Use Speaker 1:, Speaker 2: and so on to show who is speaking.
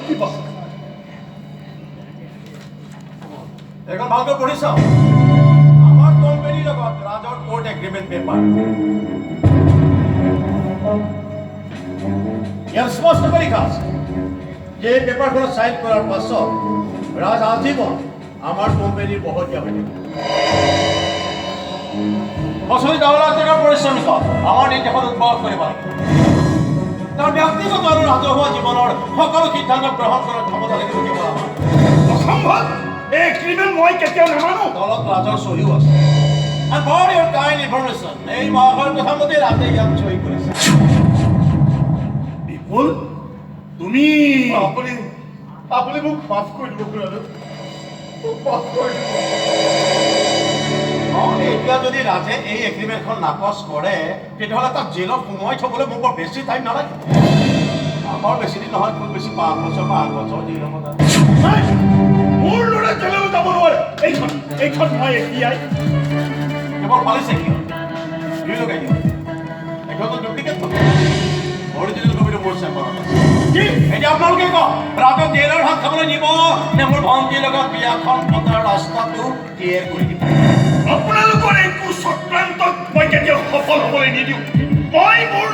Speaker 1: কিবা।
Speaker 2: এইখন ভালকৈ পঢ়ি চাওক। আমাৰ কোম্পানীৰ লগত ৰাজৰ কোৰ্ট এগ্ৰিমেণ্ট পেপাৰ। ইয়াত স্পষ্টকৈ লিখা আছে যে এই পেপাৰখনত চাইন কৰাৰ পাছত ৰাজ আজীৱন আমাৰ কোম্পানীৰ বহতীয়া হৈ থাকিব। বছৰি 10 লাখ টকাৰ পৰিশ্ৰমিকত আমাৰ নিৰ্দেশত উদ্ভৱ কৰিব লাগিব। তাৰ ব্যক্তিগত আৰু ৰাজহুৱা জীৱনৰ সকলো সিদ্ধান্ত গ্ৰহণ কৰাৰ ক্ষমতা থাকিব কেৱল আমাৰ।
Speaker 1: অসম্ভৱ! এই এগ্ৰিমেণ্ট মই কেতিয়াও নামানো।
Speaker 2: তলত ৰাজৰ চহীও আছে। And for your kind information, এই মহাশয়ৰ কথা মতে ৰাজে ইয়াত চহী কৰিছে।
Speaker 1: বিপুল, তুমি
Speaker 3: আপুনি মোক মাফ কৰি দিব খুৰাদেউ, মোক মাফ কৰি দিব।
Speaker 2: অঁ, এতিয়া যদি ৰাজে এই এগ্ৰিমেণ্টখন নাকচ কৰে, তেতিয়াহ'লে তাক জেলত সোমোৱাই থ'বলৈ মোক বৰ বেছি টাইম নালাগে। বৰ বেছি দিন নহয়, খুব বেছি 5 বছৰ বা 8 বছৰ জেল হ'ব তাত।
Speaker 1: নাই, মোৰ ল'ৰা জেললৈ যাব নোৱাৰে। এইখন মই এতিয়াই
Speaker 2: কেৱল ফালিছে কিয়? জুই লগাই দিয়ক। এইখনতো ডুপ্লিকেট কপি, অৰিজিনেল কপিটো মোৰ চেম্বাৰত আছে।
Speaker 1: কি?
Speaker 2: এতিয়া আপোনালোকে কওক, ৰাজক জেলৰ ভাত খাবলৈ দিব নে মোৰ ভণ্টিৰ লগত বিয়াখন পতাৰ ৰাস্তাটো ক্লিয়াৰ কৰি দিব?
Speaker 1: আপোনালোকৰ এই কুচক্ৰান্তক মই কেতিয়াও সফল হ'বলৈ নিদিওঁ। মই মোৰ